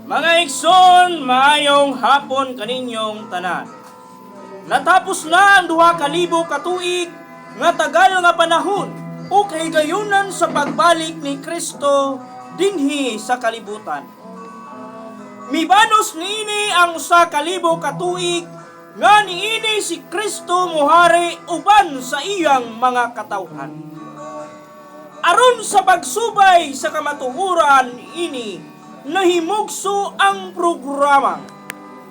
Mga igsoon, maayong hapon kaninyong tanan. Natapos na ang 2000 ka tuig nga tagal nga panahon o kahigayunan sa pagbalik ni Kristo dinhi sa kalibutan. Mibanos niini ang 1000 ka tuig nga niini si Kristo muhari uban sa iyang mga katawhan. Aron sa pagsubay sa kamatuoran ini, nahimugso ang programa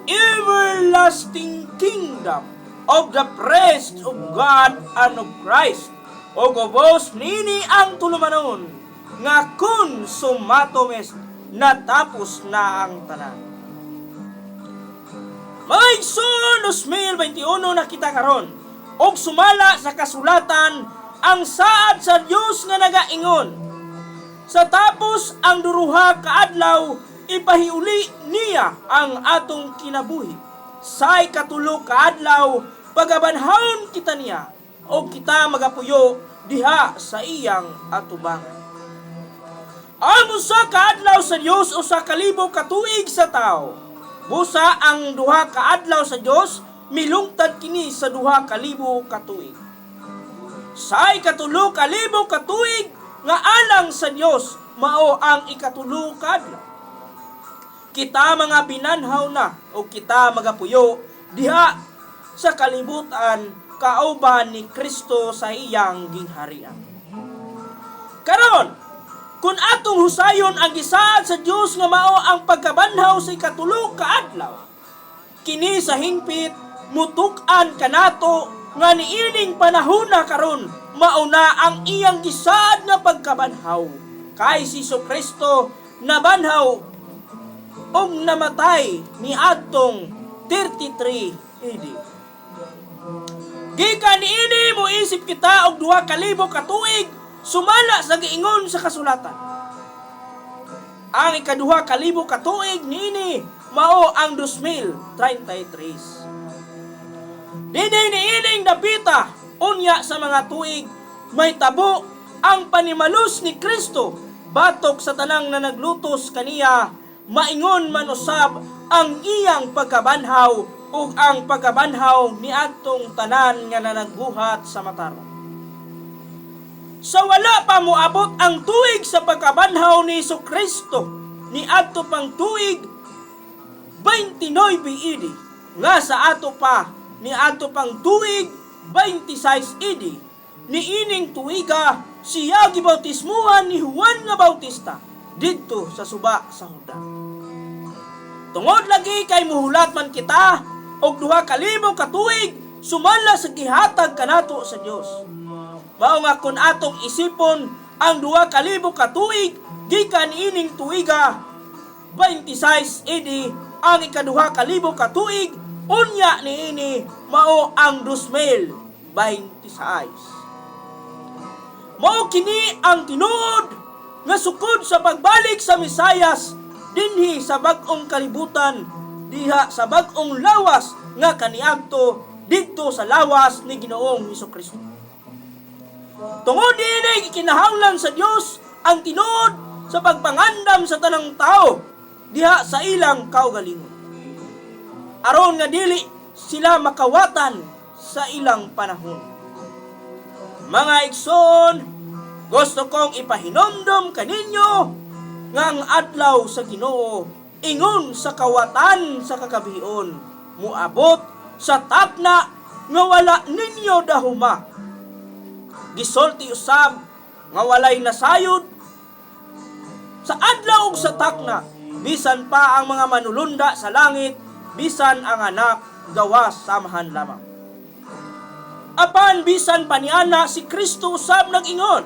Everlasting Kingdom of the Priest of God and of Christ, o gubos nini ang tulumanon nga consummatum est, natapos na ang tanan. Mga igsoon, 2021 na kita karon og sumala sa kasulatan ang saad sa Dios nga nagaingon, sa tapos ang duruha ka adlaw, ipahiuli niya ang atong kinabuhi. Sa ikatulo ka adlaw, pagabanhawon kita niya o kita magapuyo diha sa iyang atubangan. Ang 1 ka adlaw sa Dios 1000 ka tuig sa tao. Busa ang 2 ka adlaw sa Dios milungtad kini sa 2000 ka tuig. Sa 3,000 ka tuig nga alang sa Dios, mao ang 3 ka adlaw. Kita mga binanhaw na o kita magapuyo diha sa kalibutan kauban ni Kristo sa iyang gingharian. Karon, kung atong husayon ang gisaad sa Dios nga mao ang pagkabanhaw sa 3 ka adlaw, kini sa hingpit mutuk-an kanato nga niining panahona karon mauna ang iyang gisaad nga pagkabanhaw. Kay si Kristo nabanhaw ug namatay niadtong 33 AD. Gikan niini mo isip kita og 2000 ka tuig sumala sa giingon sa kasulatan. Ang 2,000 ka tuig niini mao ang 2033. Dinhi niining dapita unya sa mga tuig may tabo ang panimalus ni Kristo batok sa tanang na naglutos kaniya, maingon man usab ang iyang pagkabanhaw ug ang pagkabanhaw ni adtong tanan nga nanagbuhat sa matarong. Sa wala pa moabot ang tuig sa pagkabanhaw ni Kristo ni adto pang tuig 29 AD, nga sa ato pa ni adto pang tuig 26 AD, niining tuiga siya gibautismuhan ni Juan nga Bautista didto sa suba sa Jordan. Tungod lagi kay muhulat man kita og 2000 ka tuig sumala sa gihatag kanato sa Dios. Mao nga kun atong isipon ang 2000 ka tuig gikan ining tuiga 26 AD, ang 2,000 ka tuig unya niini mao ang 2026. Mao kini ang tinuod nga sukod sa pagbalik sa Mesayas dinhi sa bag-ong kalibutan, diha sa bag-ong lawas nga kaniadto didto sa lawas ni Ginoong Hesukristo. Tungod niini, gikinahanglan sa Dios ang tinuod sa pagpangandam sa tanang tao diha sa ilang kaugalingon, aron nga dili sila makawatan sa ilang panahon. Mga igsoon, gusto kong ipahinomdom kaninyo nga ang adlaw sa Ginoo ingon sa kawatan sa kagabion muabot sa takna nga wala ninyo dahuma. Gisulti usab nga walay nasayod sa adlaw ug sa takna, bisan pa ang mga manulunda sa langit, bisan ang Anak, gawas sa Amahan lamang. Apan bisan pa niana, si Kristo usab nag-ingon,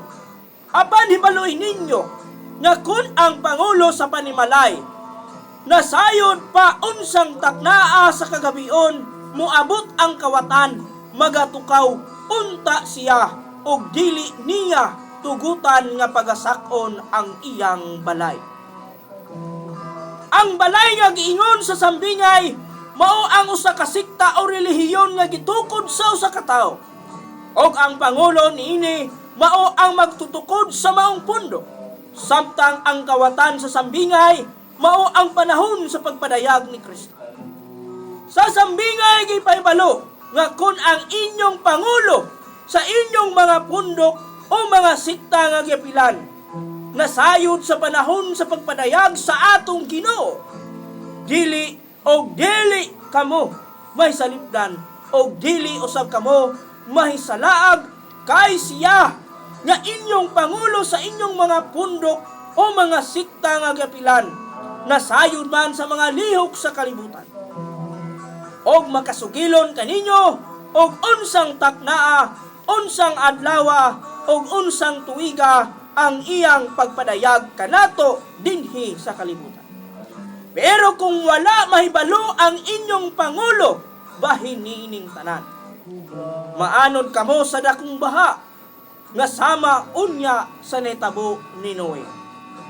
"Apan hibaloi ninyo nga kun ang pangulo sa panimalay nasayod pa unsang taknaa sa kagabion moabot ang kawatan, magatukaw unta siya og dili niya tugutan nga pagasak-on ang iyang balay." Ang balay nga giingon sa sambingay mao ang usa ka sekta o relihiyon nga gitukod sa usa ka tawo. Og ang pangulo niini mao ang magtutukod sa maong pundo. Samtang ang kawatan sa sambingay Mao ang panahon sa pagpadayag ni Kristo. Sa sambingay gipahibalo nga kun ang inyong pangulo sa inyong mga pundok o mga sikta nga giapilan nasayod sa panahon sa pagpadayag sa atong Ginoo, dili og dili kamo mahisalipdan og dili usab kamo mahisalaag kay siya nga inyong pangulo sa inyong mga pundok o mga sikta nga giapilan nasayod man sa mga lihok sa kalibutan. Og makasugilon kaninyo og unsang taknaa, unsang adlawa, og unsang tuiga ang iyang pagpadayag kanato dinhi sa kalibutan. Pero kung wala mahibalo ang inyong pangulo, bahin niining tanan. Maanod kamo sa dakong baha, nga sama unya sa netabo ni Noe.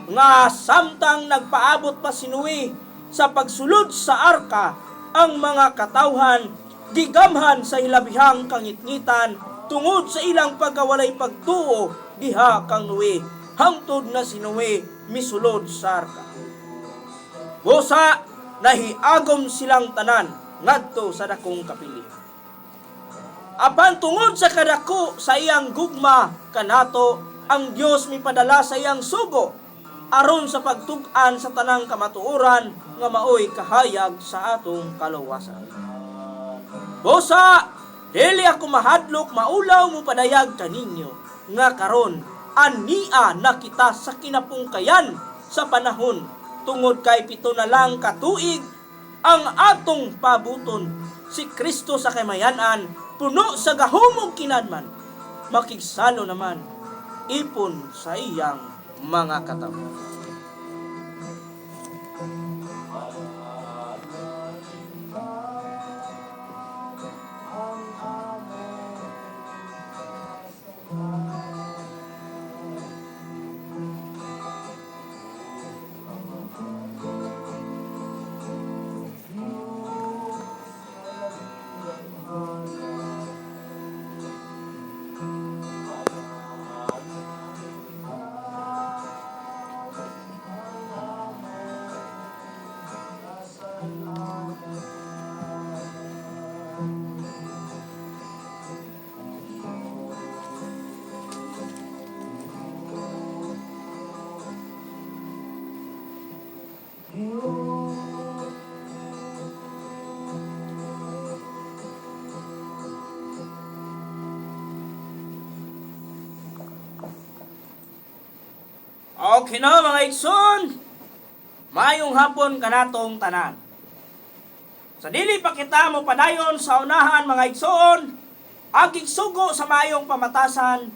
Nga samtang nagpaabot pa si Noe sa pagsulod sa arka, ang mga katawhan gigamhan sa ilabihang kangitngitan tungod sa ilang pagkawalay pagtuo diha kang Noe, hangtod na si Noe misulod sa arka. Busa nahiagom silang tanan ngadto sa dakong kapili. Apan tungod sa kadako sa iyang gugma kanato, ang Dios mipadala sa iyang sugo aron sa pagtug-an sa tanang kamatuoran nga maoy kahayag sa atong kalawasan. Busa dili ako mahadlok maulaw mo padayag kaninyo nga karon ania na kita sa kinapungkayan sa panahon tungod kay 7 na lang katuig ang atong pabuton si Kristo sa kamayan-an puno sa gahom ug kinadman makigsalo naman ipon sa iyang mga katawhan. Okay na mga igsoon, mayong hapon kanatong tanan. Sa dili pa kita mo padayon sa unahan mga igsoon, aging sugo sa mayong pamatasan,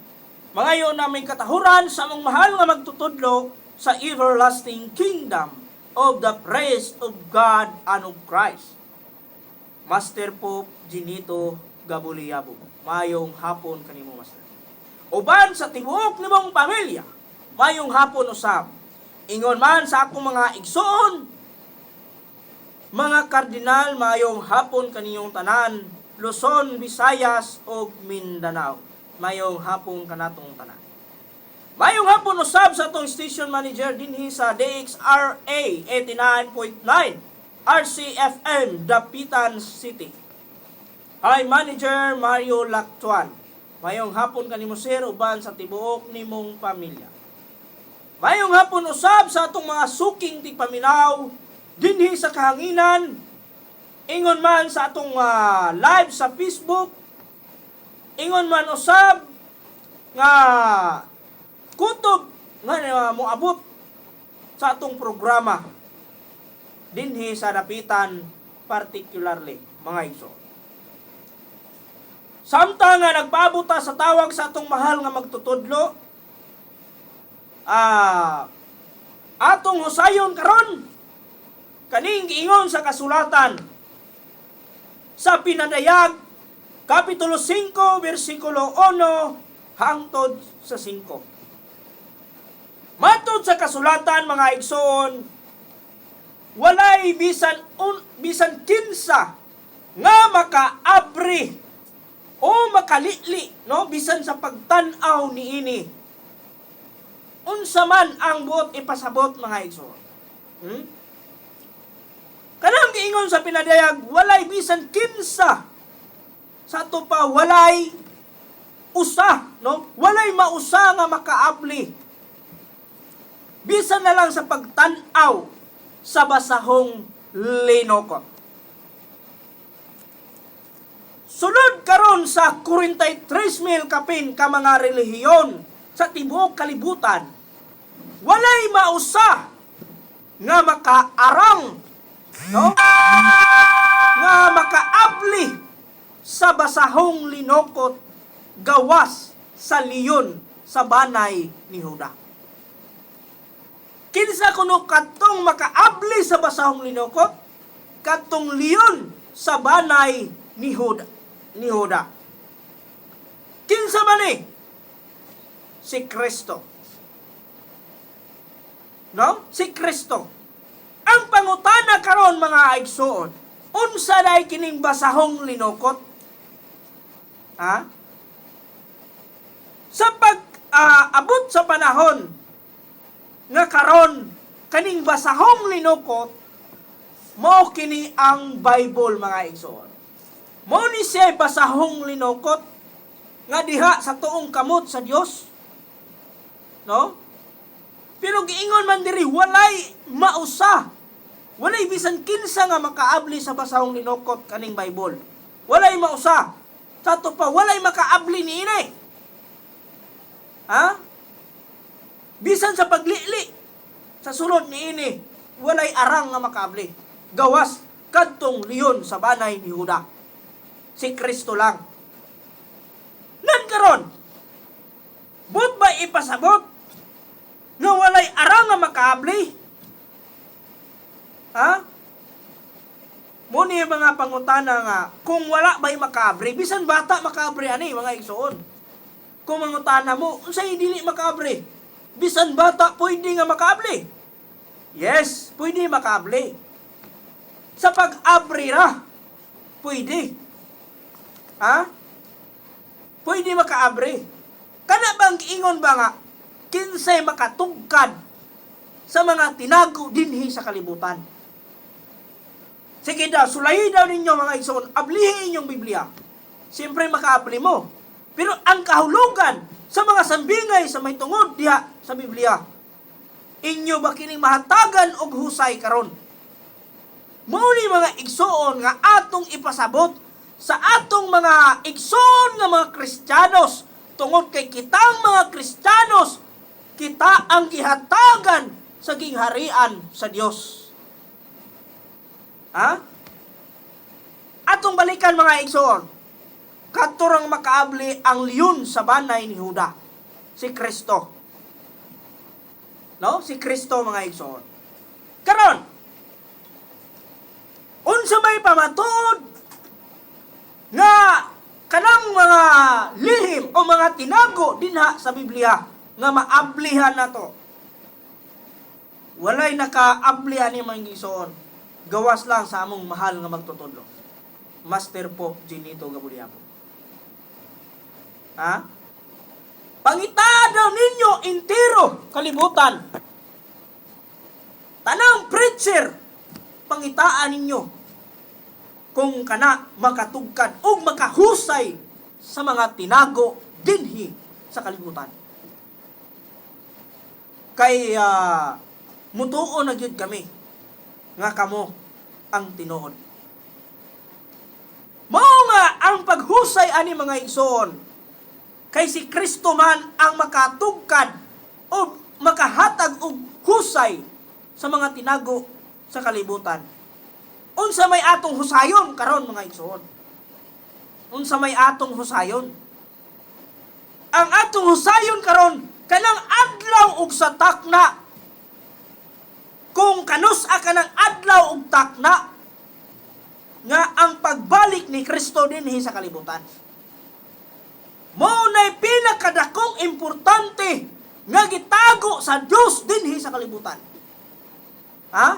mangayon naming katahuran sa among mahal nga magtutudlo sa everlasting kingdom of the praise of God and of Christ. Master Pope Ginito Gabuliyabo. Mayong hapon kanimo, Master. Uban sa tibuok nimong pamilya, mayong hapon usab. Ingon man sa akong mga igsoon, mga kardinal, mayong hapon kaniyong tanan, Luzon, Visayas ug Mindanao. Mayong hapon kanatong tanan. Mayong hapon usab sa atong station manager dinhi sa DXRA 89.9 RCFM Dapitan City. Hi Manager Mario Lactuan. Mayong hapon kanimo, sir, uban sa tibuok nimong pamilya. Mayong hapon usab sa atong mga suking tigpaminaw dinhi sa kahanginan. Ingon man sa atong live sa Facebook. Ingon man usab nga kutob nga moabot sa atong programa dinhi sa Dapitan, particularly mga igsoon. Samtang nga nagpaabot ta sa tawag sa atong mahal nga magtutudlo, atong husayon karon kaning giingon sa kasulatan sa Pinadayag kapitulo 5 bersikulo 1 hangtod sa 5. Matod sa kasulatan mga igsoon, walay bisan kinsa nga makaabri o makalili, no, bisan sa pagtan-aw niini. Unsa man ang buot ipasabot mga igsoon. giingon sa pinadayag, walay bisan kinsa, sa ato pa walay usa, no? Walay mausa nga makaabli bisan na lang sa pagtan-aw sa basahong linokot. Sulod karon sa 43,000 kapin ka mga relihiyon sa tibuok kalibutan, walay mausa nga makaarang, no, nga makaabli sa basahong linokot gawas sa leon sa banay ni Juda. Kinsa kuno katong makaabli sa basahong linokot? Katong leon sa banay ni Juda. Ni Juda. Kinsa man ni? Si Kristo. No? Si Kristo. Ang pangutana karon, mga igsoon, unsa day kining basahong linokot? Ha? Sa pag abot sa panahon nga karon, kaning basahong linokot mao kini ang Bible, mga igsoon. Mao ni siya basahong linokot nga diha sa tuong kamot sa Dios. No? Pero giingon man diri, walay mausa. Walay bisan kinsa nga makaabli sa basahong linokot kaning Bible. Walay mausa. Sa ato pa walay makaabli niini. Ha? Bisan sa paglili sa sulod niini, walay arang nga makaabli. Gawas kadtong leon sa banay ni Juda. Si Kristo lang. Nan karon, buot ba ipasabot nga walay arang nga makaabli? Ha? Mao ni mga pangutana nga kung wala ba'y makaabri, bisan bata makaabri ani, mga igsoon. Kung mangutana mo, unsay dili makaabri? Bisan bata pwede nga makaabli. Yes, pwede makaabli. Sa pag-abri ra, pwede. Ha? Pwede makaabri. Kana bang giingon ba nga kinsay makatugkad sa mga tinago dinhi sa kalibutan? Sige daw, sulayi daw ninyo, mga igsoon, ablihin inyong Biblia. Siyempre makaabli mo. Pero ang kahulugan sa mga sambingay sa may tungod diha sa Biblia, inyo ba kining mahatagan og husay karon? Mao ni, mga igsoon, nga atong ipasabot sa atong mga igsoon nga mga Kristiyanos tungod kay kitang mga Kristiyanos, kita ang gihatagan sa gingharian sa Dios. Ha? Atong balikan, mga igsoon. Kadto rang makaabli ang leon sa banay ni Juda. Si Kristo. No? Si Kristo, mga igsoon. Karon, unsa may pamatuod nga kanang mga lihim o mga tinago dinha sa Biblia nga maablihan nato? Walay nakaabli ani, mga igsoon. Gawas lang sa among mahal nga magtutudlo, Master Pope Ginito Gabuliapo. Ha? Pangita daw ninyo entero kalibutan. Tanang preacher, pangitaan ninyo kung kana makatugkad o makahusay sa mga tinago dinhi sa kalibutan. Kay mutuo na gyud kami nga kamo ang tinuod. Mao nga ang paghusay ani, mga igsoon, kay si Kristo man ang makatugkad o makahatag og husay sa mga tinago sa kalibutan. Unsa may atong husayon karon, mga igsoon? Unsa may atong husayon? Ang atong husayon karon, kanang adlaw ug sa takna. Kung kanus-a kanang adlaw ug takna nga ang pagbalik ni Kristo dinhi sa kalibutan. Mao na'y pinakadakong importante nga gitago sa Dios dinhi sa kalibutan. Ha?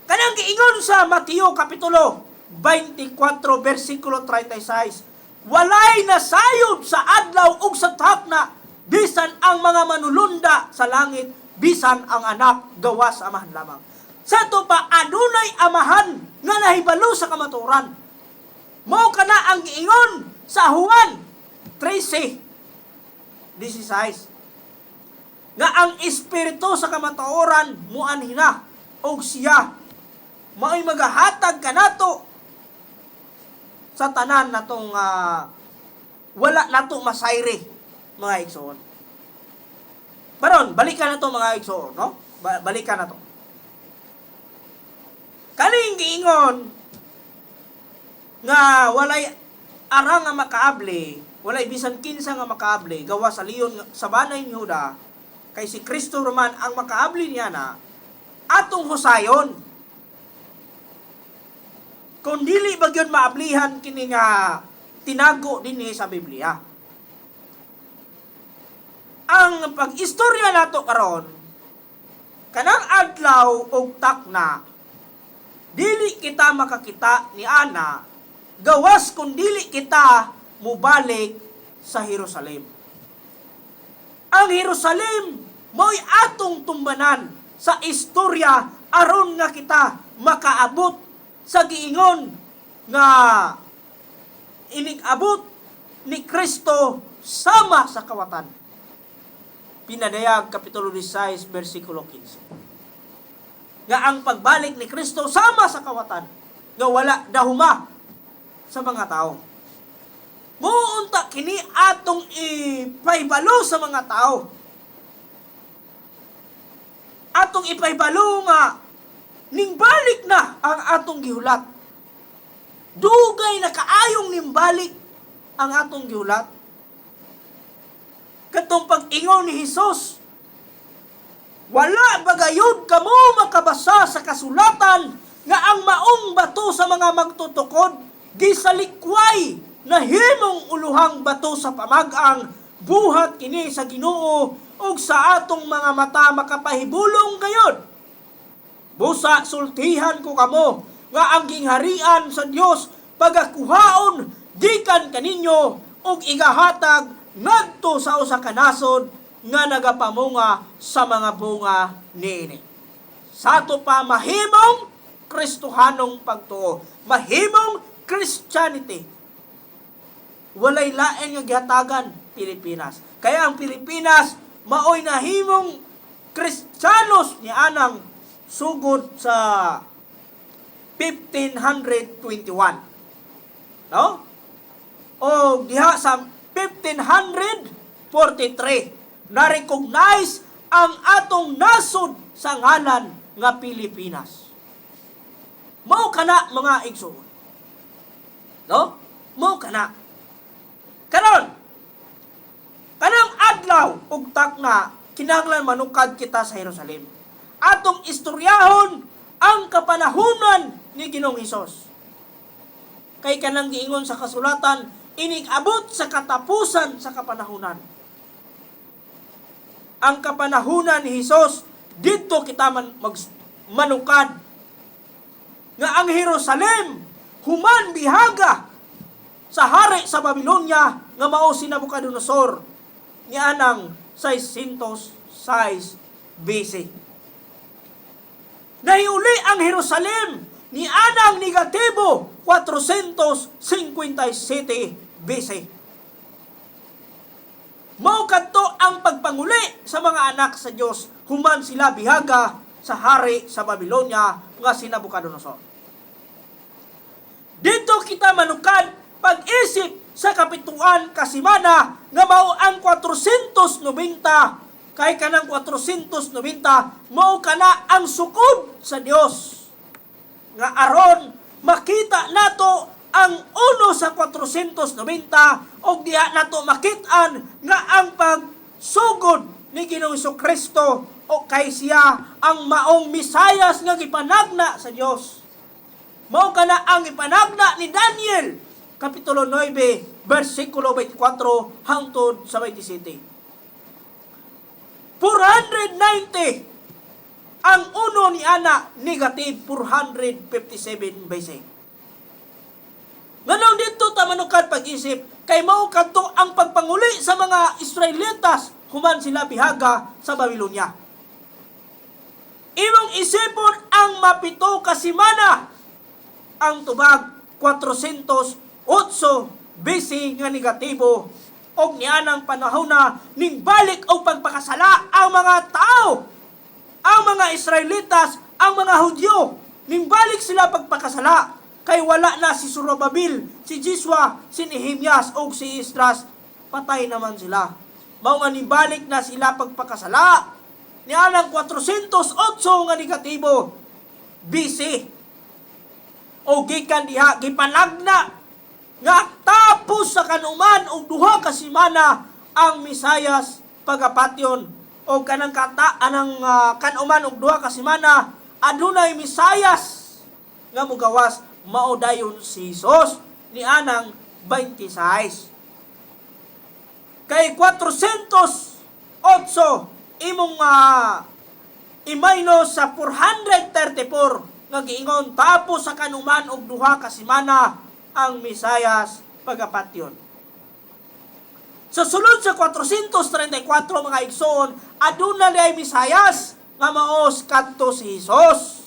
Kanang giingon sa Mateo kapitulo 24 versikulo 36, walay nasayod sa adlaw ug sa takna bisan ang mga manulunda sa langit, bisan ang Anak, gawas sa Amahan lamang. Sa ato pa adunay Amahan. nga nahibalo sa kamatuoran. Mao kana ang giingon sa Juan 13:16 nga ang espiritu sa kamatuoran muanhi na og siya mao'y magahatag kanato sa tanan natong wala nato masayri, mga igsoon. Baron, balikan na to, mga igsoon, no? Balikan na to. Kaning giingon nga walay ara nga makaabli, walay bisan kinsa nga makaabli gawa sa leon sa banay ni Juda, kay si Kristo raman ang makaabli niya na atong husayon. Kung dili ba gyud maablihan kini nga tinago dinhi sa Biblia. Ang pag-istorya nato karon, kanang adlaw og takna, dili kita makakita ni ana gawas kung dili kita mubalik sa Jerusalem. Ang Jerusalem mao'y atong tumbanan sa istorya aron nga kita makaabot sa giingon nga inig-abot ni Kristo sama sa kawatan. Pinadayag Kapitulo 16 versikulo 15. Nga ang pagbalik ni Kristo sama sa kawatan nga wala dahuma sa mga tao. Muunta kini atong ipahibalo sa mga tao. Atong ipahibalo nga ningbalik na ang atong gihulat. Dugay na kaayong nimbalik ang atong gihulat. Katong pag-ingon ni Hesus, "Wala bagayod kamo makabasa sa kasulatan nga ang maong bato sa mga magtutukod gisalikway na himong uluhang bato sa pamag-ang, buhat kini sa Ginoo ug sa atong mga mata makapahibulong gayod? Busa sultihan ko kamo nga ang gingharian sa Dios pagakuhaon gikan kaninyo ug igahatag ngadto sa usa ka nasod nga nagapamunga sa mga bunga niini." Sa ato pa mahimong Kristohanong pagtuo, mahimong Christianity. Walay lain nga gihatagan Pilipinas. Kaya ang Pilipinas maoy nahimong Kristiyanos ni anang sugod sa 1521. No? O diha sa 1543 na-recognize ang atong nasod sa ngalan nga Pilipinas. Mao kana, mga igsoon. No? Mao kana. Karon, kanang adlaw ug takna, kinahanglan manukad kita sa Jerusalem. Atong istoryahon ang kapanahunan ni Ginoong Hesus. Kay kanang giingon sa kasulatan, inig-abot sa katapusan sa kapanahunan. Ang kapanahunan ni Hesus, didto kita manukad nga ang Jerusalem human bihaga sa hari sa Babylonia nga mao si Nabucodonosor nianang 606 BC. Nahiuli ang Jerusalem ni anang negatibo 457 BC. Mao kadto ang pagpanguli sa mga anak sa Dios human sila bihaga sa hari sa Babylonia nga si Nabucodonosor. Dito kita manukad pag-isip sa kapituan kasimana nga mao ang 490, kay kanang 490 mao kana ang sukod sa Dios nga aron makita nato ang uno sa 490 og diha nato makit-an nga ang pagsugod ni Ginoong Kristo o kay siya ang maong Misayas nga gipanagna sa Dios. Mao kana ang ipanagna ni Daniel Kapitulo 9 versikulo 24 hangtod sa 27. 490 ang uno ni ana negative 457 BC. Nganong dito ta manukad pag-isip? Kay mao kadto ang pagpanguli sa mga Israelitas human sila bihaga sa Babylonia. Imong isipon ang mapito ka semana. Ang tubag 408 BC nga negatibo. Og nianang panahon na ning balik og pagpakasala ang mga tao, ang mga Israelitas, ang mga Hudyo, ning balik sila pagpakasala kay wala na si Zorobabel, si Jesua, si Nehemias og si Esdras, patay naman sila. Mao nga nibalik na sila pagpakasala nianang 408 nga negatibo BC. O gikan diha gipanagna nga tapos sa kanuman og 2 ka semana ang Misayas pagapatyon, o kanang kata anang kanuman og 2 ka semana adunay Misayas nga mugawas, mao dayon si Jesus ni anang 26. Kay 408 imong i-minus sa 434 nga giingon tapos sa kanuman og 2 ka semana ang Misayas pagapatyon. Sa sulod sa 434, mga igsoon, aduna na Misayas nga maos kadto si Jesus.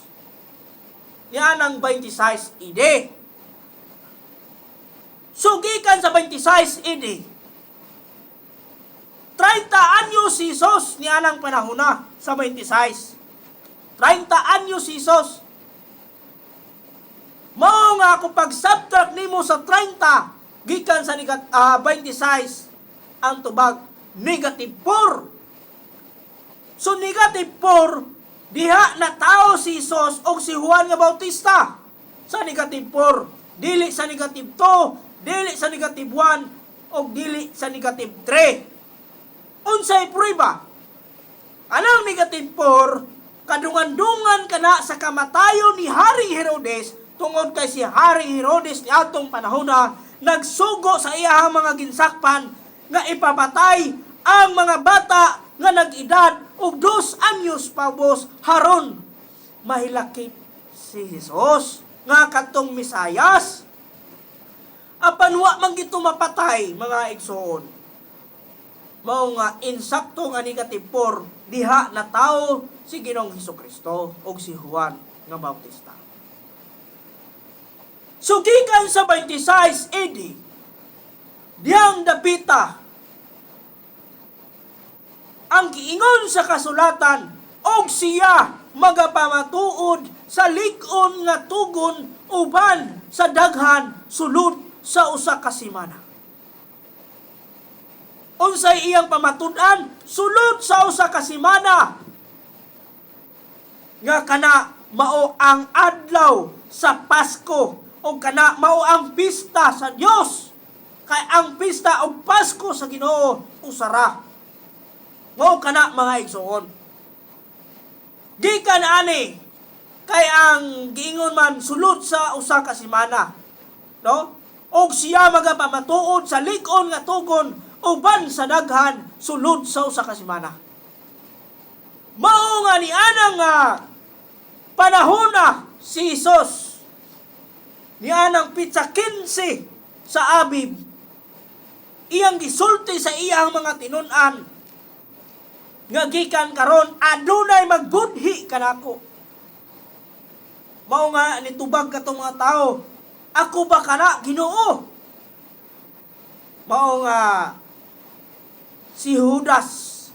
Yan ang 26 AD. So gikan sa 26 AD, 30 anyos si Jesus ni anang panahon na sa 26. 30 anyos si Jesus. Mao nga kung pag-subtract nimo sa 30 gikan sa 26, ang tubag negative 4. So negative 4 diha na tao si Jesus og si Juan nga Bautista sa negative 4, dili sa negative 2, dili sa negative 1 og dili sa negative 3. Unsay prueba? Anang negative 4, kadungan-dungan kana sa kamatayon ni Haring Herodes, tungod kay si Haring Herodes ni atong panahona nagsugo sa iyahang mga ginsakpan nga ipapatay ang mga bata nga nag-edad og 2 anyos paubos haron mahilakip si Jesus nga katong Misayas. Apan wa man gito mapatay, mga igsoon. Mao nga insakto nga negative 4 diha na tao si Ginoong Kristo og si Juan nga Bautista. So gikan sa 26 AD, diyang dapita ang giingon sa kasulatan, "Og siya magapamatuod sa lig-on nga tugon uban sa daghan sulod sa 1 ka semana." Unsay iyang pamatud-an? Sulod sa 1 ka semana nga kana mao ang adlaw sa Pasko o kana mao ang pista sa Dios. Kay ang pista og Pasko sa Ginoo usara. Mao kana, mga igsoon. Gikan ani kay ang giingon man sulod sa 1 ka semana, no? "Og siya magapamatuod sa lig-on nga tugon uban sa daghan sulod sa 1 ka semana." Mao nga ni anang nga panahon na si Jesus ni anang petsa 15 sa Abib, iyang gisulti sa iyang mga tinun-an nga gikan karon adunay magbudhi kanako. Mao nga nitubag katong mga tao, "Ako ba kana, Ginoo?" Mao nga si Judas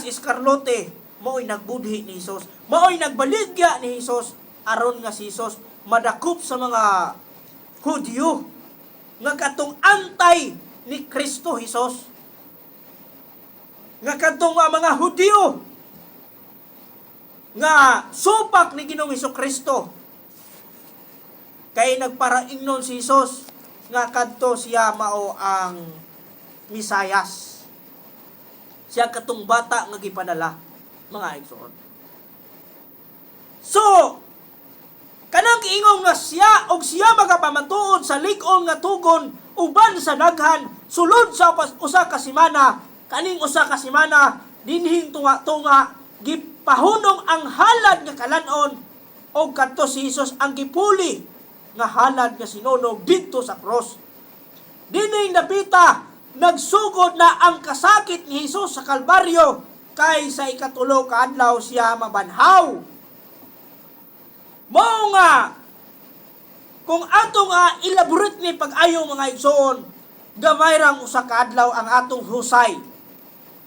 Iscariote mao'y nagbudhi ni Jesus, mao'y nagbaligya ni Jesus aron nga si Jesus madakop sa mga Hudyo nga katong antay ni Kristo Jesus, nga kadtong mga Hudyo nga supak ni Ginoong Kristo, kay nagparaingnon si Jesus nga kadto siya mao ang Misayas, siya katong bata nga gipadala, mga igsoon. So kanang giingong nga siya og siya magapamatuod sa lig-on nga tugon uban sa daghan sulod sa 1 ka semana, kaning 1 ka semana dinhing tunga-tunga gipahunong ang halad nga kalan-on og kadto si Jesus ang gipuli nga halad nga sinunog didto sa cross. Dining dapita nagsugod na ang kasakit ni Jesus sa Kalbaryo kay sa 3 ka adlaw siya mabanhaw. Mao nga Kung atong elaborate ni pag-ayo, mga igsoon, gamay rang usa ka adlaw ang atong husay.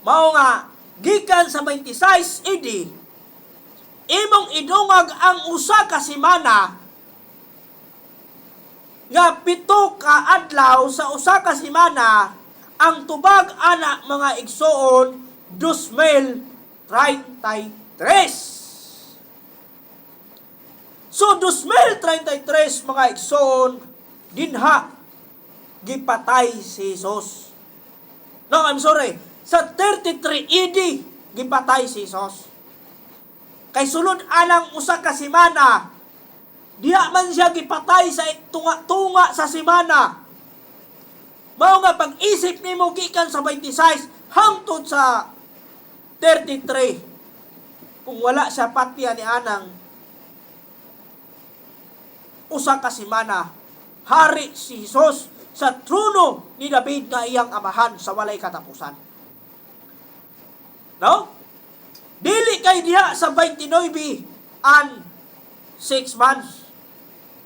Mao nga gikan sa 26 AD, imong idungag ang usa ka semana nga 7 ka adlaw sa usa ka semana, ang tubag ana, mga igsoon, 2033. So 2033, mga igsoon, dinha gipatay si Jesus. No, I'm sorry. Sa 33 AD gipatay si Jesus. Kay sulod anang usa ka semana, diha man siya gipatay sa tunga-tunga sa semana. Mao nga pag-isip nimo gikan sa 26 hangtod sa 33, kung wala siya patya ni anang usa ka semana, hari si Jesus sa trono ni David nga iyang amahan sa walay katapusan. No? Dili kay diha sa 29 and 6 months.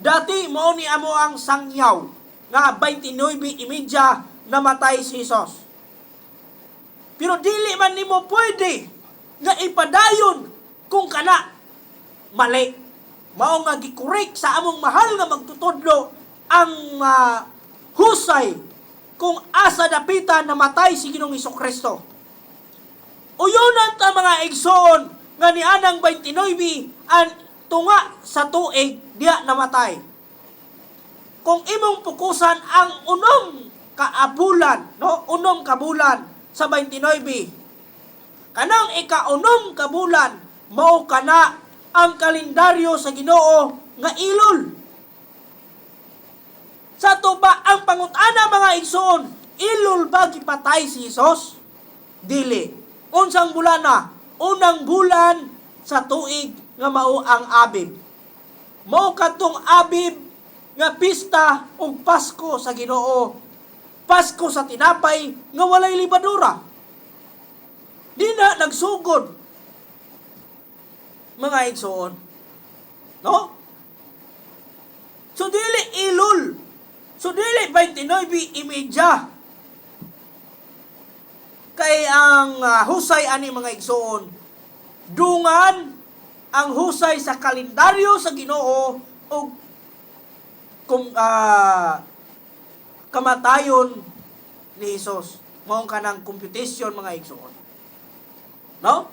Dati mao ni amo ang sangyaw nga 29:30 namatay si Jesus. Pero dili man nimo pwede nga ipadayon kung kana mali. Mao nga gi-correct sa among mahal nga magtutudlo ang husay kung asa dapita namatay si Ginoong Kristo. Uyunan ta, mga igsoon, nga ni anang 29 ang tunga sa tuig diya namatay. Kung imong pukusan ang 6 kaabulan, no? 6 ka bulan sa 29. Kanang ika-6 ka bulan, mao kana ang kalendaryo sa Ginoo nga Elul. Sa to ba ang pangutana, mga igsoon, Elul ba gipatay si Jesus? Dili. Unsang bulan na? Unang bulan sa tuig nga mao ang Abib. Mao kadtong Abib nga pista ug Pasko sa Ginoo. Pasko sa tinapay nga walay libadura. Di na nagsugod, mga igsoon. No? So dili Elul. So dili 29:30. Kay ang husay ani, mga igsoon, dungan ang husay sa kalendaryo sa Ginoo ug kung kamatayon ni Jesus. Mao kanang computation, mga igsoon. No?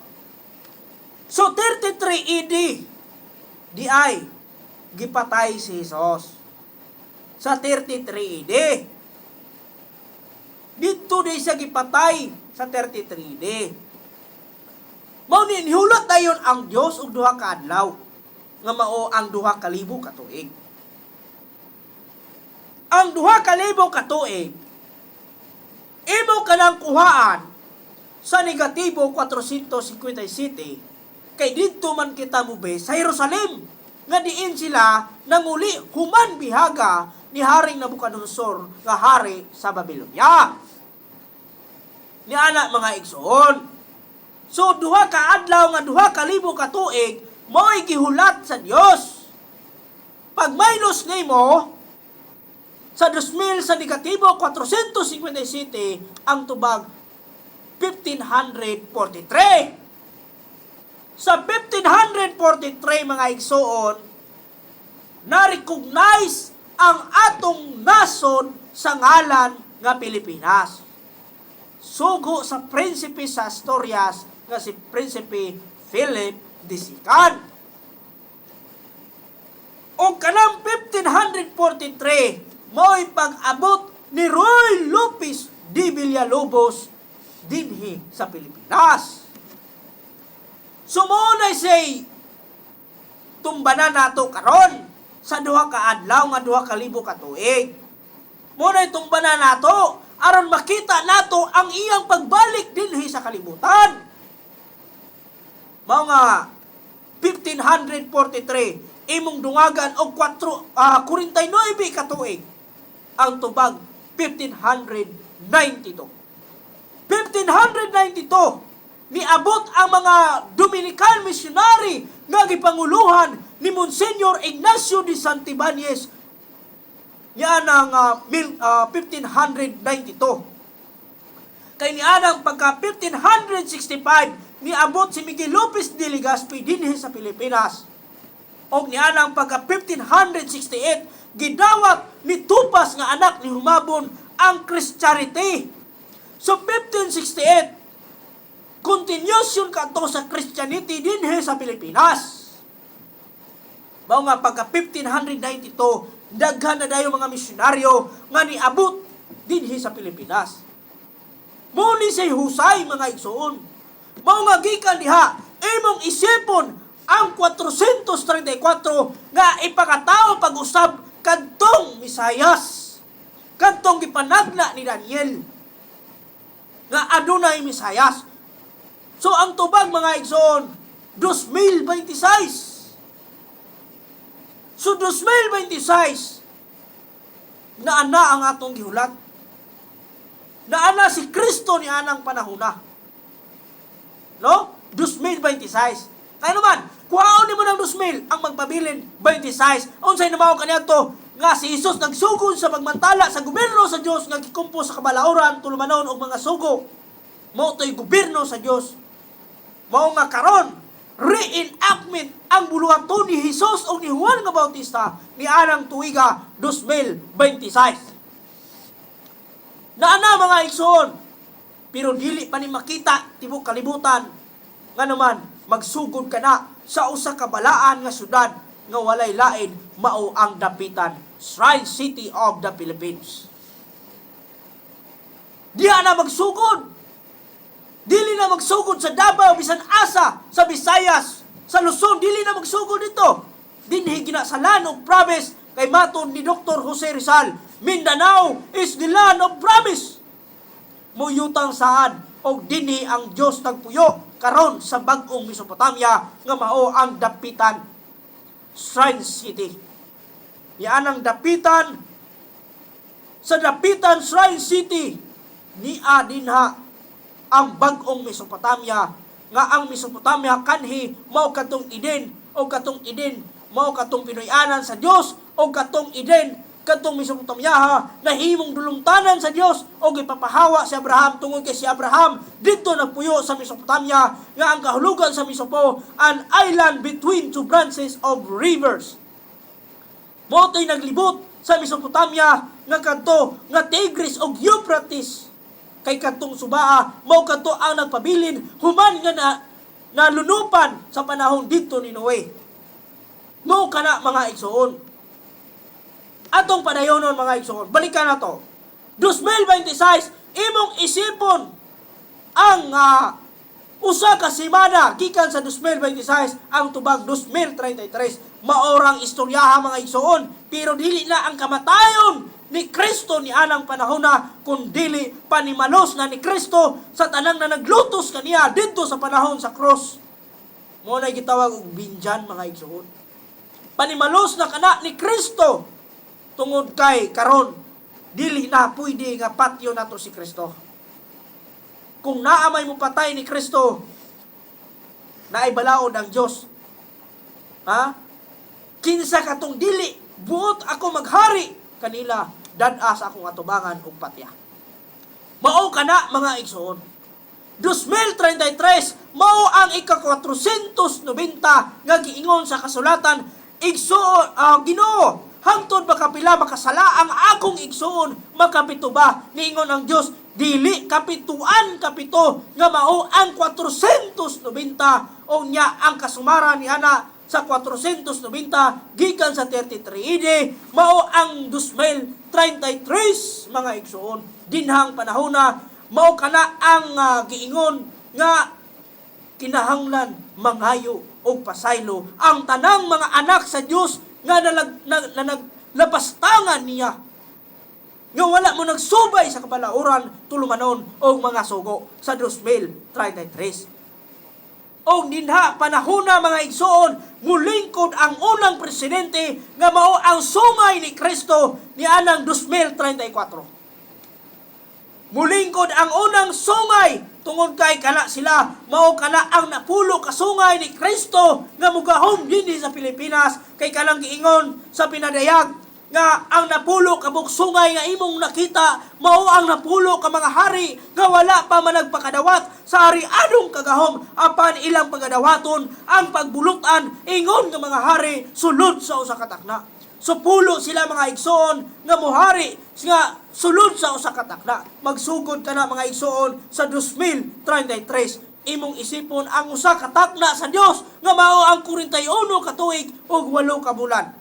So 33 AD diay gipatay si Jesus. Sa 33 AD. Dito di siya gipatay sa 33 AD. Mao ni nihulat dayon ang Dios og 2 ka adlaw nga mao ang 2,000 ka tuig. Ang 2,000 ka tuig imo kanang kuhaan sa negatibo 457 kay didto man kita mobe sa Jerusalem nga diin sila nanguli human bihaga ni Haring Nabucodonosor nga hari sa Babylonia. Ni ana, mga igsoon. So 2 ka adlaw nga 2,000 ka tuig mo'y gihulat sa Dios. Pag minus nimo sa 2,000 sa negatibo 457, ang tubag 1543. Sa 1543, mga igsoon, na-recognize ang atong nasod sa ngalan nga Pilipinas. Sugo sa prinsipe sa Asturias nga si Prinsipe Philip II. O kanang 1543, mao'y pag-abot ni Ruy Lopez de Villalobos dinhi sa Pilipinas. So mao na say tumbanan nato karon sa 2 ka adlaw nga 2,000 ka tuig. Mao na tumbanan nato aron makita nato ang iyang pagbalik dinhi sa kalibutan. Mao nga 1543 imong dungagan og 4 49 ka tuig, ang tubag 1592. 1592 niabot ang mga Dominican missionary nga gipanguluhan ni Monsignor Ignacio de Santibañez Niya ang 1592. Kay nianang pagka 1565, niabot si Miguel Lopez de Legazpi dinhi sa Pilipinas. Og nianang pagka 1568, gidawat ni Tupas nga anak ni Humabon ang Christianity. So 1568, continuation kadto sa Christianity dinhi sa Pilipinas. Mao nga pagka 1592, daghan na dayon mga misyonaryo nga niabot dinhi sa Pilipinas. Mao ni say husay, mga igsoon. Mao nga gikan diha, imong isipon ang 434 nga ipakatao pag-usab kadtong Misayas. Kadtong gipanagna ni Daniel nga adunay Misayas. So ang tubag, mga igsoon, 2026. So 2026 na ana ang atong gihulat. Naana si Kristo ni anang panahona. No? 2026. Kaya naman, kuhaon nimo ng 2000 ang magpabilin 26. Unsay namaw kaniadto nga si Jesus nagsugod sa pagmantala sa gobyerno sa Dios nga gikumpo sa kabalauran, tulumanon og mga sugo. Mao to'y gobyerno sa Dios. Mao nga karon reenactment ang buluhaton ni Jesus o ni Juan nga Bautista ni anang tuiga 2026. Naana, mga igsoon, pero dili pa ni makita tibok kalibutan nga naman magsugod ka na sa usa ka balaan nga syudad nga walay lain, mao ang Dapitan, Shrine City of the Philippines. Diya na magsugod. Dili na magsugod sa Davao, bisan asa, sa Visayas, sa Luzon, dili na magsugod dito. Dinhi gina sa land of promise kay matod ni Dr. Jose Rizal, Mindanao is the land of promise. Muyutang saan og dinhi ang Dios nagpuyo karon sa bag-ong Mesopotamia nga mao ang Dapitan Shrine City. Yan ang Dapitan. Sa Dapitan Shrine City niya dinha ang bag-ong Mesopotamia nga ang Mesopotamia kanhi mao katong Eden, o katong Eden mao katong Pinoy-anan sa Dios, o katong Eden, katong Mesopotamia nahimong dulumtanan sa Dios o gipapahawa si Abraham tungod kay si Abraham didto nagpuyo sa Mesopotamia nga ang kahulugan sa Mesopo, an island between two branches of rivers. Mao to'y naglibot sa Mesopotamia nga kadto nga Tigris og Euphrates kay kadtong subaa mao kadto ang nagpabilin human nga na nalunupan sa panahon didto ni Noe. Mao kana, mga igsoon. Atong padayonon, mga igsoon. Balikan na to. 2026, imong isipon ang usa ka semana gikan sa 2026, ang tubag 2033. Maorang istoryaha, mga igsoon, pero dili na ang kamatayon ni Kristo ni anang panahon na kun dili panimalos na ni Kristo sa tanang na naglutos kaniya didto sa panahon sa cross. Mao na gitawag og binjan, mga igsoon. Panimalos na kana ni Kristo tungod kay karon dili na pwede nga patyo nato si Kristo. Kung naa may mo patay ni Kristo, naay balaod ang Dios. Ha? Kinsa katong dili buot ako maghari kanila, dad-a sa akong atubangan ug patya. Mao kana, mga igsoon. 2033 mao ang ika-490 nga giingon sa kasulatan, igsoon, Ginoo, hangtod ba kapila makasala ang akong igsoon? Makapito ba? Niingon ang Dios, dili, kapituan kapito nga mao ang 490. O nya ang kasumara ni ana sa 490 gikan sa 33 AD mao ang 2033, mga igsoon. Dinhang panahona mao kana ang giingon nga kinahanglan mangayo og pasaylo ang tanang mga anak sa Dios nga na naglapastangan niya nga wala mo nagsubay sa kabalauran, tulumanon og mga sugo sa 2033. Og dinha panahona, mga igsoon, mulingkod ang unang presidente nga mao ang sungay ni Kristo ni anang 2034. Mulingkod ang unang sungay tungod kay kana sila mao kana ang napulo ka sungay ni Kristo nga mugahom dinhi sa Pilipinas kay kanang giingon sa pinadayag nga Nga ang napulo ka bugsungay nga imong nakita mao ang napulo ka mga hari nga wala pa man nagpakadawat sa hari-anong kagahom, apan ilang pagadawaton ang pagbulutan ingon nga mga hari sulod sa usa ka takna. So pulo sila, mga igsoon, nga muhari nga sulod sa usa ka takna. Magsugod ka na, mga igsoon, sa 2033. Imong isipon ang usa ka takna sa Dios nga mao ang 41 ka tuig ug 8 ka bulan.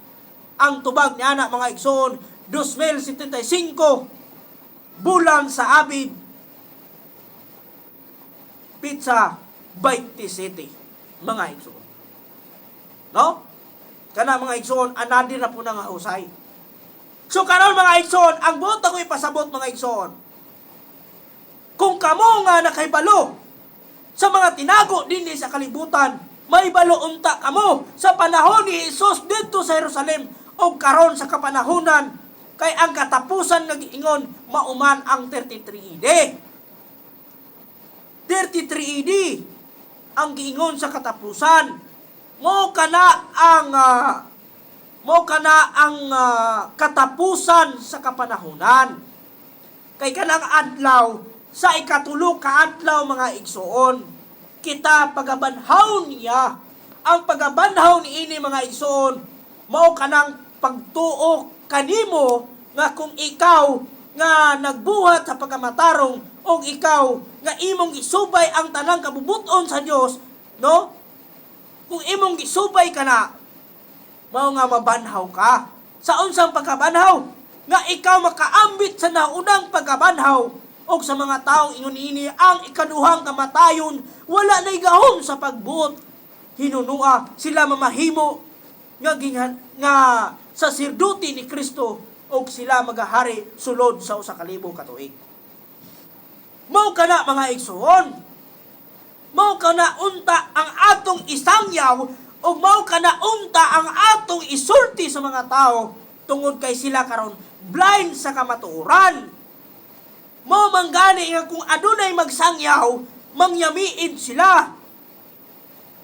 Ang tubag ni ana, mga igsoon, 2075, bulan sa Abib, petsa 27, mga igsoon. No? Kana, mga igsoon, another na po na nga husay. So karon, mga igsoon, ang buot ako ipasabot, mga igsoon, kung kamo nga nakahibalo sa mga tinago dinhi sa kalibutan, mahibalo unta kamo sa panahon ni Jesus didto sa Jerusalem o karon sa kapanahonan, kay ang katapusan nga giingon mauman ang 33 AD. 33 AD ang giingon sa katapusan. Mo kana ang katapusan sa kapanahonan. Kay kanang adlaw sa ikatulo ka adlaw, mga igsoon, kita pagabanhaw niya. Ang pagabanhaw niini, mga igsoon, mao kanang pagtuo kanimo nga kung ikaw nga nagbuhat sa pagkamatarong o ikaw nga imong gisubay ang tanang kabubuton sa Dios, no? Kung imong gisubay kana, mao nga mabanhaw ka. Sa unsang pagkabanhaw? Nga ikaw makaambit sa naunang pagkabanhaw o sa mga taong ingon ini, ang ikaduhang kamatayon wala na'y gahom sa pagbuot. Hinunua sila mamahimo nga ginghan, nga saserdote ni Kristo og sila magahari sulod sa 1,000 ka tuig. Mao kana, mga igsoon. Mao kana unta ang atong isangyaw ug mao kana unta ang atong isulti sa mga tao tungod kay sila karon blind sa kamatuoran. Mao man gani nga kung adunay magsangyaw, mangyamiid sila.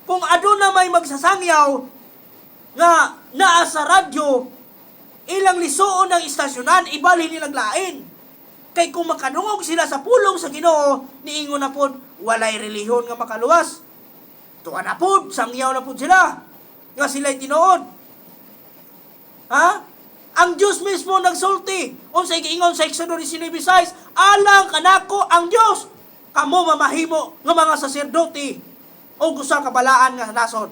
Kung aduna may magsasangyaw nga naa sa radyo, ilang lisuon ng istasyonan, ibalhin nilang lain. Kay kung makadungog sila sa pulong sa Ginoo, niingon na pod, "Walay relihiyon nga makaluwas." Tuwa na pod, sangyaw na pod sila. Nga sila'y tinuod. Ha? Ang Diyos mismo nagsulti. Unsay giingon sa Exodo 19:6, "Alang kanako ang Diyos, kamo mamahimo nga mga saserdote o usa ka balaan nga nasod."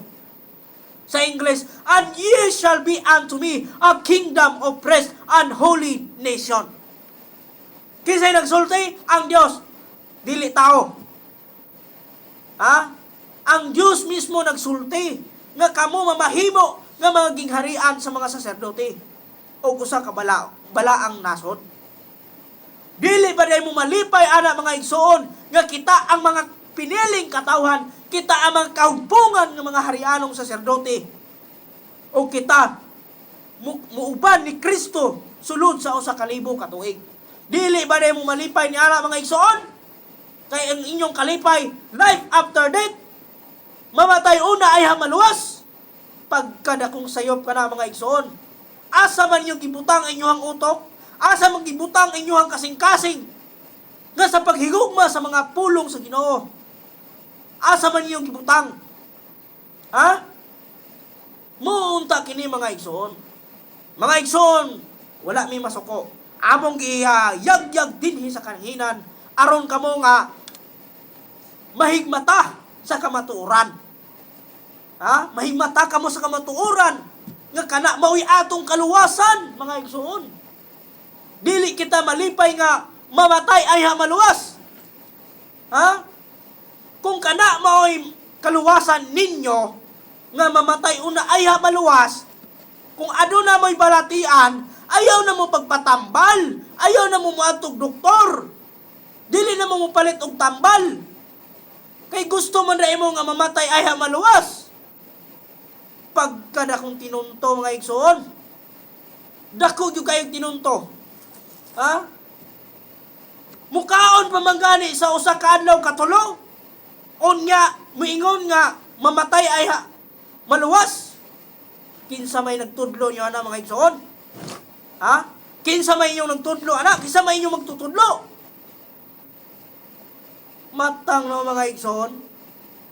Sa English, "And ye shall be unto me a kingdom of priests and holy nation." Kinsay nagsulti? Ang Diyos. Dili tao. Ha? Ang Diyos mismo nagsulti nga kamo mamahimo nga mga gingharian sa mga saserdote o usa ka balaang nasod. Dili ba mo malipay ana, mga igsoon, nga kita ang mga piniling katawhan, kita ang mga kahugpungan ng mga harianong saserdote o kita muuban ni Kristo sulod sa 1,000 ka tuig? Dili ba mo malipay ni ana, mga igsoon? Kay ang inyong kalipay, life after death, mamatay una ay maluwas. Pagkadakong sayop ka na, mga igsoon. Asa man yung gibutang ang inyong utok? Asa man gibutang ang inyong kasing-kasing? Nga sa paghigugma sa mga pulong sa Ginoo. Asa man yung gibutang? Ha? Muunta kini, mga igsoon. Mga igsoon, wala mi masuko. Among giyagyag dinhi sa kanhinan aron kamo nga mahigmata sa kamatuoran. Ha? Mahigmata kamo sa kamatuoran nga kana mao'y atong kaluwasan, mga igsoon. Dili kita malipay nga mamatay ay maluwas. Ha? Kung kana mao'y kaluwasan ninyo nga mamatay una ay maluwas, kung aduna mo'y balatian, ayaw na mo pagpatambal, ayaw na mo moadtog doktor. Dili na mo mopalit og tambal. Kay gusto man ra imo nga mamatay ay maluwas. Pagkadakong tinunto, mga igsoon. Dako gyud kayong tinunto. Ha? Mukaon pa man gani sa usa ka adlaw katulo. Unya muingon nga mamatay ay maluwas. Kinsa may nagtudlo niyo ana, mga igsoon? Ha? Kinsa may inyong nagtudlo, anak? Kinsa may inyong magtutudlo? Matang no, mga igsoon,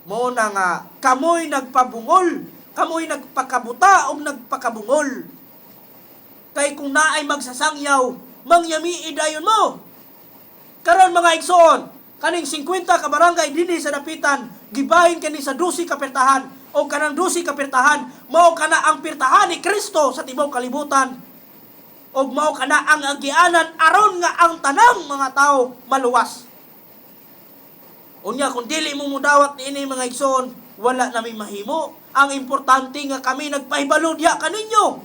mo na nga kamoy nagpabungol, kamoy nagpakabuta og nagpakabungol. Kay kung naay magsasangyaw, mangyami dayon mo. Karon, mga igsoon, kaning 50 ka barangay dinhi sa Dapitan, gibahin kani sa 12 ka pertahan o kanang 12 ka pertahan, mao kana ang pertahan ni Kristo sa tibuok kalibutan. Og mao kana ang agianan aron nga ang tanang mga tao maluwas. Unya kung dili mo mudawat niini, mga igsoon, wala nami mahimo. Ang importante nga kami nagpahibalo diha kaninyo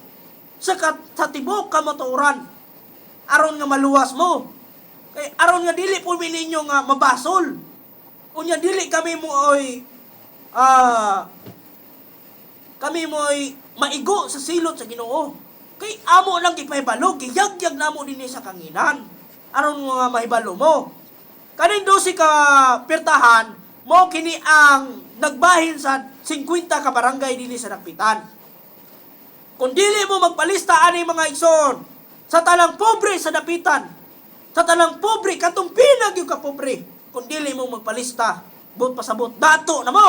sa tibuok kamatuoran aron nga maluwas mo. Kay aron nga dili po mi ninyo nga mabasol. Unya dili kami mo oy kami mo'y maigo sa silot sa Ginoo. Kay amo lang gipahibalo, giyagyag namo dinhi sa kanginan. Aron nga mahibalo mo. Kaning 12 ka pertahan, mo kini ang nagbahin sa 50 ka barangay dinhi sa Dapitan. Kung dili mo magpalista ani, mga igsoon, sa tanang pobre sa Dapitan, sa tanang pobre, katong pinag yung kapobre, kung dili mo magpalista, buot pasabot, dato na mo.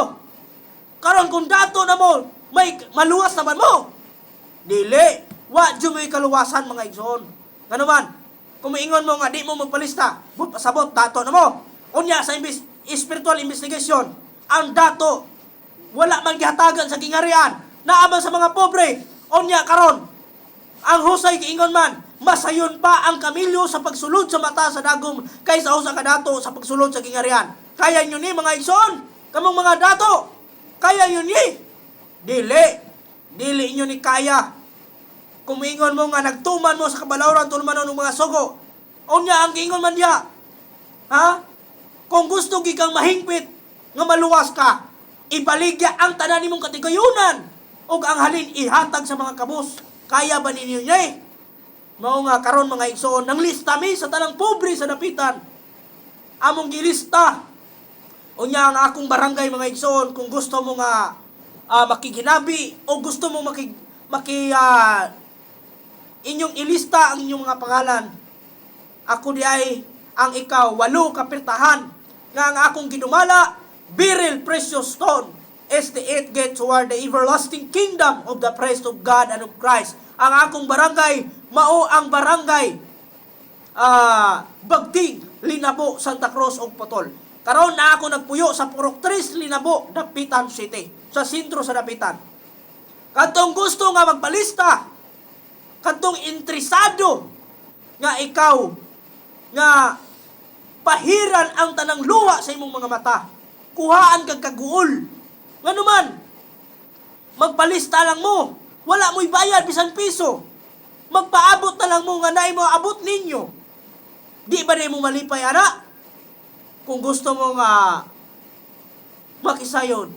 Karon kung dato na mo, may maluwas naman mo. Dili, wa jud mo'y kaluwasan, mga igsoon. Ngano man, kung moingon mo nga di mo magpalista, buot pasabot, dato na mo. Unya sa spiritual investigation, ang dato wala man gihatagan sa gingarian, naa man sa mga pobre. Unya karon, ang husay giingon man, masayon pa ang kamilyo sa pagsulod sa mata sa dagom kaysa usa ka dato sa pagsulod sa gingarian. Kaya nyo ni, mga igsoon, kamong mga dato, kaya nyo ni? Dili, dili nyo ni kaya. Kung moingon mo nga nagtuman mo sa kabalawran, tulumanon ng mga sugo, unya ang giingon man diya, ha? Kung gusto gikang mahingpit nga maluwas ka, ibaligya ang tanan nimong katigayunan ug ang halin ihatag sa mga kabus. Kaya ba ninyo niya eh? Mao nga karon, mga igsoon, nang lista mi sa tanang pobre sa Dapitan. Among gilista. Unya ang akong barangay, mga igsoon, kung gusto mo nga makiginabi o gusto mo maki maki inyong ilista ang inyong mga pangalan. Ako di ay ang ikaw walo ka pertahan nga ang akong gidumala, beryl precious stone is the eight gate toward the everlasting kingdom of the praise of God and of Christ. Ang akong barangay mao ang barangay Bagting, Linabo, Santa Cruz ug Potol. Karon na ako nagpuyo sa Purok 3, Linabo, Dapitan City, sa sentro sa Dapitan. Kadtong gusto nga magpalista, kadtong interesado nga ikaw nga pahiran ang tanang luha sa imong mga mata, kuhaan kag kaguol. Ngano man, magpalista lang mo, wala mo'y bayad bisan piso. Magpaabot na lang mo nga naay mo abot ninyo. Di ba di mo malipay ana? Kung gusto mo nga makisayon,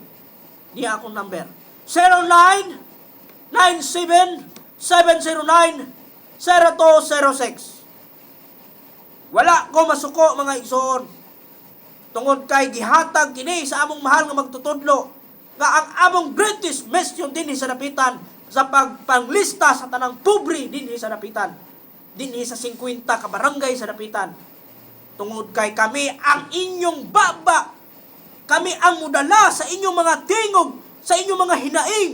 niya akong number. 09 97 709 0206. Wala ko masuko, mga igsoon. Tungod kay gihatag kini sa among mahal nga magtutudlo nga ang among greatest mission dinhi sa Dapitan sa pagpanglista sa tanang pobre dinhi sa Dapitan. Dinhi sa 50 ka barangay sa Dapitan. Tungod kay kami ang inyong baba. Kami ang mudala sa inyong mga tingog, sa inyong mga hinaing.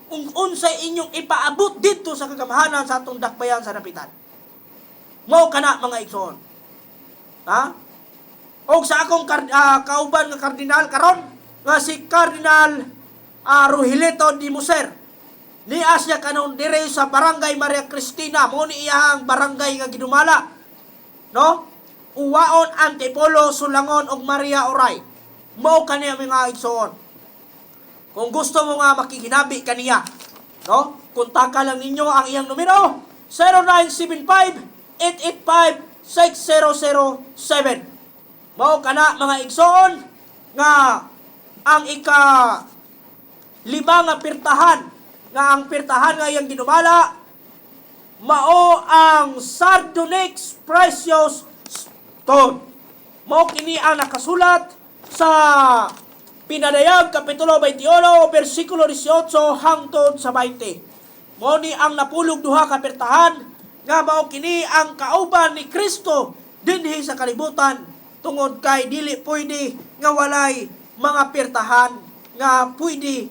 Kung unsay inyong ipaabot dito sa kagamhanan sa atong dakbayan sa Dapitan. Mao kana, mga igsoon. Ha? Og sa akong kauban nga kardinal karon nga si Cardinal Rogelito de Muser. Niya siya kanon dire sa Barangay Maria Cristina, mo ni iyang barangay nga gidumala. No? Uwaon, Antipolo, Sulangon ug Maria Oray. Mao kaniya, mga igsoon. Kung gusto mo nga makiginabi kaniya, no? Kontaka lang ninyo ang iyang numero 0975 885 6007. Mao kana, mga igsoon, nga ang ika lima nga pirtahan nga ang pirtahan nga iyang ginumala mao ang sardonyx precious stone. Mao kini ang nakasulat sa Pinadayag Kapitulo 21 versikulo 18 hangtod sa 20. Mao ni ang napulog duha ka pirtahan nga mao kini ang kauban ni Kristo dinhi sa kalibutan, tungod kay dili pwede nga walay mga pirtahan nga pwede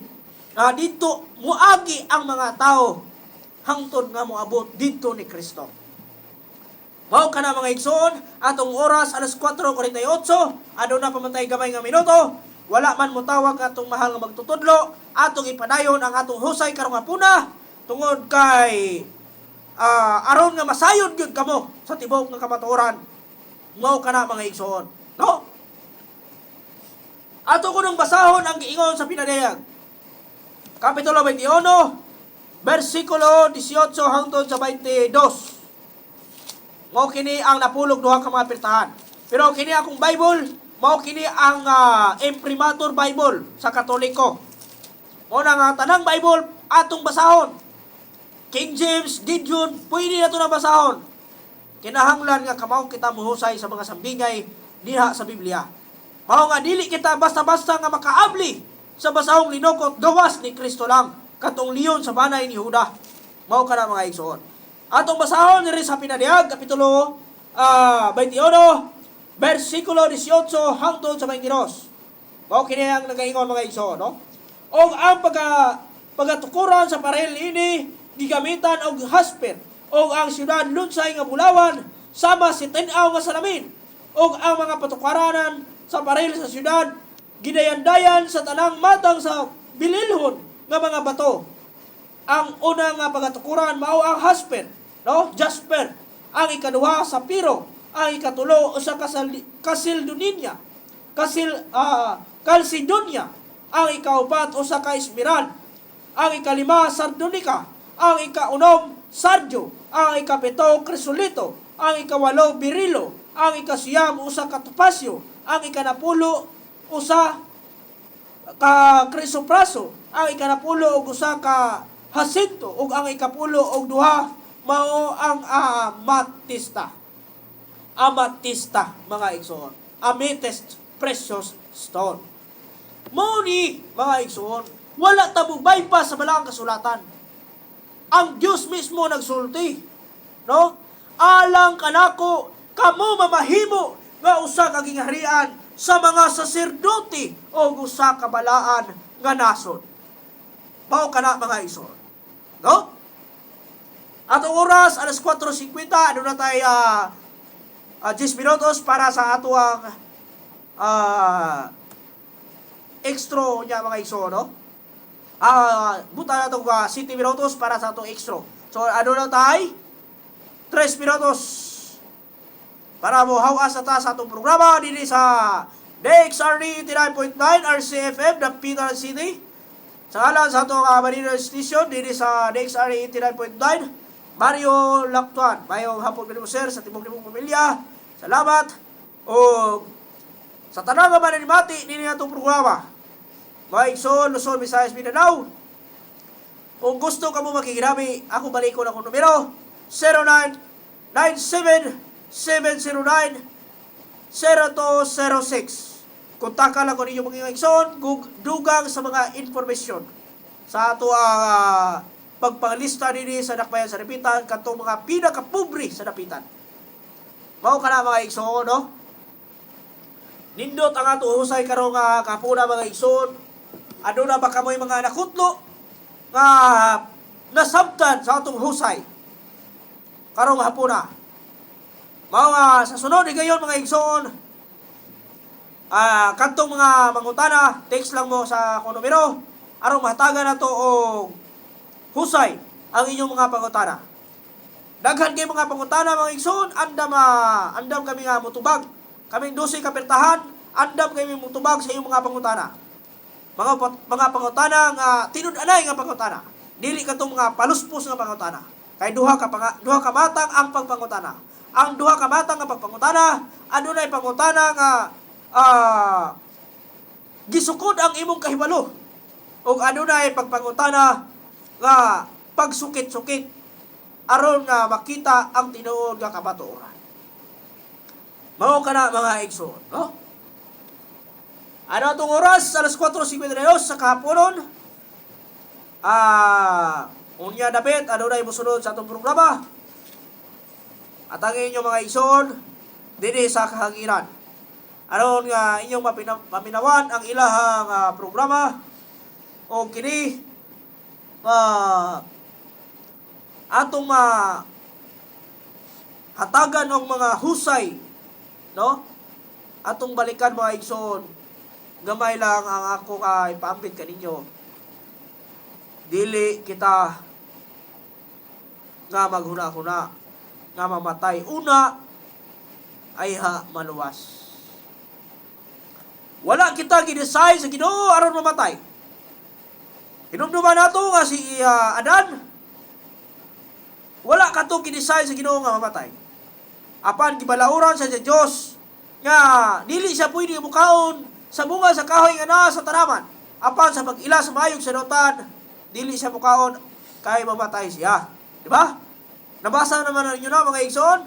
didto muagi ang mga tao hangtod nga moabot didto ni Kristo. Mao kana, mga igsoon, atong oras alas 4:48, aduna pa man tay gamay nga minuto, wala man motawag atong mahal nga magtutudlo, atong ipadayon ang atong husay karong hapuna tungod kay aron nga masayod gyud kamo sa tibuok nga kamatuoran. Mao kana, mga igsoon, no? Ato kunong basahon ang giingon sa Pinadayag. Kapitulo 21, versikulo 18 hangtod sa 22. Mao kini ang napulog duha ka mga pirtahan. Pero kini akong Bible, mao kini ang Imprimatur Bible sa Katoliko. Mao na nga tanang Bible atong basahon. King James, Gideon, pwede na to na basahon. Kinahanglan nga kamao kita muhusay sa mga sambingay diha sa Biblia. Mao nga dili kita basta-basta nga makaabli sa basahong linukot gawas ni Kristo lang, katong leon sa banay ni Juda. Mao kana, mga igsoon. Atong basahon diri sa Pinadayag kapitulo 21 versikulo 18 hangtod sa 22. Mao kini ang nagaingon, mga igsoon, no? Og ang pagatukuran sa paril ini gigamitan og jasper, og ang syudad lunsay nga bulawan sama si tin-aw nga salamin, og ang mga patukaranan sa paril sa syudad gidayandayan sa tanang matang sa bililhon nga mga bato. Ang una nga pagatukuran mao ang jasper, no? Jasper. Ang ikaduha, sapiro, ang ikatulo usa ka kasildonia, kalsidonia, ang ikaupat usa ka esmeralda, ang ikalima sardonika, ang ikaunom sardio, ang ikapito krisolito, ang ikawalo berilo, ang ikasiyam usa ka topasyo, ang ikanapulo usa ka krisopraso, ang ikanapulo og usa ka hasinto, ug ang ikapulo og duha mao ang amatista. Amatista, mga igsoon. Amethyst, precious stone. Mao ni, mga igsoon, wala ta bypass sa balaang kasulatan. Ang Diyos mismo nagsulti. No? "Alang kanako, kamo mamahimo nga usa ka gingharian sa mga saserdote o usa ka balaan nga nasod." Mao kana, mga igsoon. No? Atong oras, alas 4:50, aduna tay 10 minutos para sa atoang extra niya, mga igsoon, no? Buta na itong 7 minutos para sa atong extra. So, aduna tay 3 minutos para mo hawas na ta sa atong programa dinhi sa DXRD 89.9 RCFM, Dapitan City. Sa ngalan sa atong Manila Station dinhi sa DXRD 89.9, Mario Lactuan. Mayong hapon kanimo, sir, sa tibok nimong pamilya. Salamat. O sa tanang nga mananimati dinhi atong programa. Mga igsoon, Luzon, Visayas, Mindanao. Kung gusto ka mo makiginabi, ako balikon akong numero 0997 709 0206. Kontakan lang ko ninyo, mga igsoon, dugang sa mga informasyon sa ato ang pagpanglista dinhi sa Dakbayan sa Dapitan katong mga pinakapobre sa Dapitan. Mao kana, mga igsoon, no? Nindot ang ato husay karong kapuna, mga igsoon. Aduna ba kamoy mga nakutlo nga nasabtan sa atong husay karong hapuna? Mao nga sa sunod higayon, mga igsoon, kantong mga mangutana, text lang mo sa akong numero aron mahatagan nato og husay ang inyong mga pangutana. Daghan kay mga pangutana, mga igsoon, andam kami nga mutubag. Kaming 12 kapirtahan, andam kami mutubag sa inyong mga pangutana. Mga pangutana nga tinud-anay nga pangutana. Dili katong mga paluspos nga pangutana. Kay duha ka matang ang pagpangutana. Ang duha ka matang nga pagpangutana, adunay pangutana nga gisukod ang imong kahibalo. Ug adunay pagpangutana nga pagsukit-sukit aron nga makita ang tinuod nga kamatuoran. Mao kana, mga igsoon, no? Ano atong oras? Alas 4:52 sa kahaponon. Unya dapit, adunay musunod sa atong programa. At ang inyong mga igsoon dinhi sa kahanginan. Aron nga inyong maminawan ang ilahang programa o kini atong ma hatagan og mga husay, no? Atong balikan, mga igsoon, gamay lang ang akong ipaambit kaninyo. Dili kita nga maghuna-huna nga mamatay una ayha maluwas. Wala kita gi-design sa Ginoo aron mamatay. Hinumduman nato nga si Adan, wala kato gi-design sa Ginoo nga mamatay. Apan gibalauran sa Dios nga dili siya pwede mukaon sa bunga sa kahoy nga naa sa tanaman. Apan sa pag-ila sa maayog sa dautan, dili siya mukaon kay mamatay siya. Di ba? Nabasa naman ninyo na, mga igsoon.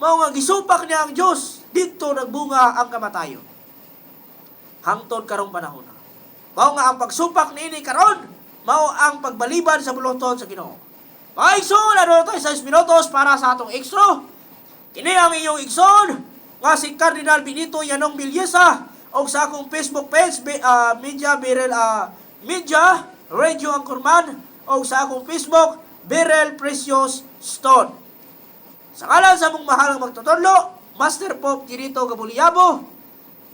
Mao nga gisupak niya ang Dios, didto nagbunga ang kamatayon. Hangtod karong panahon na. Mao nga ang pagsupak niini karon, mao ang pagbaliban sa buluton sa Ginoo. Mga igsoon, ano tayo sa 6 minutos para sa atong extra. Kini ang inyong igsoon nga si Cardinal Benito Yanong Bilyesa og sa akong Facebook page Media Birel, Media Radio Angkorman og sa akong Facebook Birel Precious Stone. Sa ngalan sa among mahalang magtutudlo, Master Pope Quirito Gabuliyabo,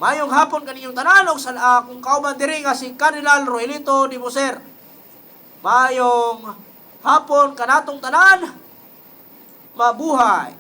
mayong hapon kaninyong tanan og sa akong kauban diri nga si Cardinal Roelito Di Boser. Mayong hapon kanatong tanan. Mabuhay.